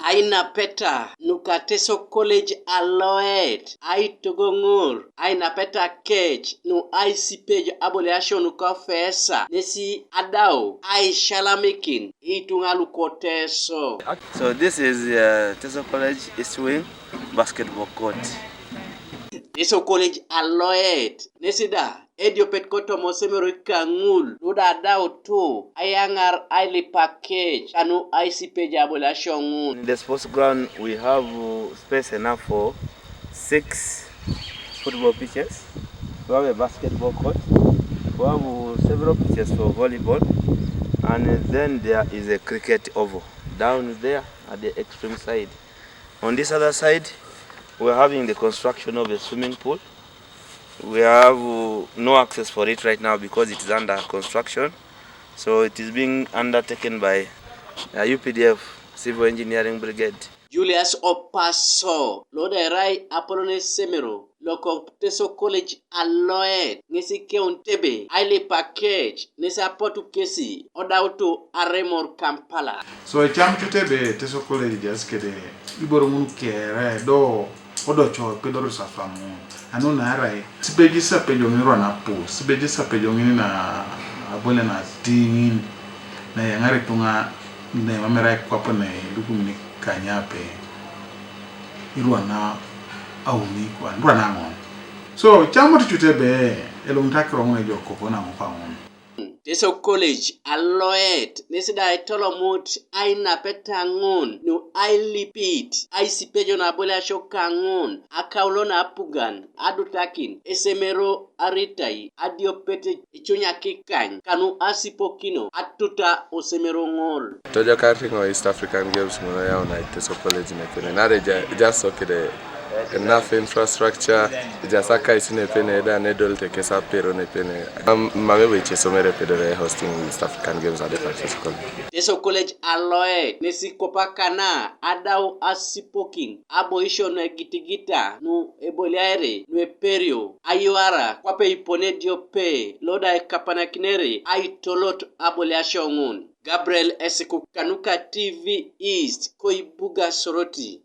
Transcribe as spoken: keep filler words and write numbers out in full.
Ainapeta nuka Teso College aloet aitogoŋor ainapeta kec nu aisipej aboliasio nuka ofesa nesi adau aishalamikin ituŋa luko Teso. So this is uh, Teso College East Wing basketball court. Teso College aloet nesi da ediopet kotoma osomero kaŋul luda adautu ayaŋar ailipakec kanu aisipej aboliasio ŋun. In the sports ground, we have uh, space enough for six football pitches. We have a basketball court. We have uh, several pitches for volleyball. And then there is a cricket oval down there at the extreme side. On this other side, we're having the construction of a swimming pool. We have uh, no access for it right now because it is under construction. So it is being undertaken by uh, U P D F Civil Engineering Brigade. Julius Opaso, loda erai apolon esomero loko Teso College aloet, ŋesi keun tebe ailipakec nesi apotu kesi odautu aremor Kampala. So ecam cutebe Teso College jas kede iboro ŋun kere do kodo co pedoro safamu anu na erai sipeji sapejo ŋin rwana pu sipeji sapejo ŋin na abole na tiŋin na yaŋar ituŋa na mamera ikwap na ilukumin kanyape irwana auni kwan rwana ŋon. So camot cutebe eluŋ takiro ŋun ejo kopo na ŋupa ŋun. Teso College aloet nesi da etolomut ainapeta ŋun nu ailipit aisipejo na aboliasio kaŋun akaulo na apugan adutakin esomero aritai adiopet icunyakikany kanu asipokino atuta osomero ŋol. Tojokar riŋo East African Games ŋun oyau na Teso College nepene nare ja- jasokide enough infrastructure, ejaas akais nepene da nedol tekes apero nepene. Mam ebe ice esomero epedore hosting East African Games ade Francisco. Teso College aloet nesi kopakana adau asipokin aboisio nu egitigita nu eboliaere nu eperio ayuara kwape ipone diope loda ekapanakinere aitolot aboliasio ŋun. Gabriel Esiku kanuka T V East koibuga Soroti.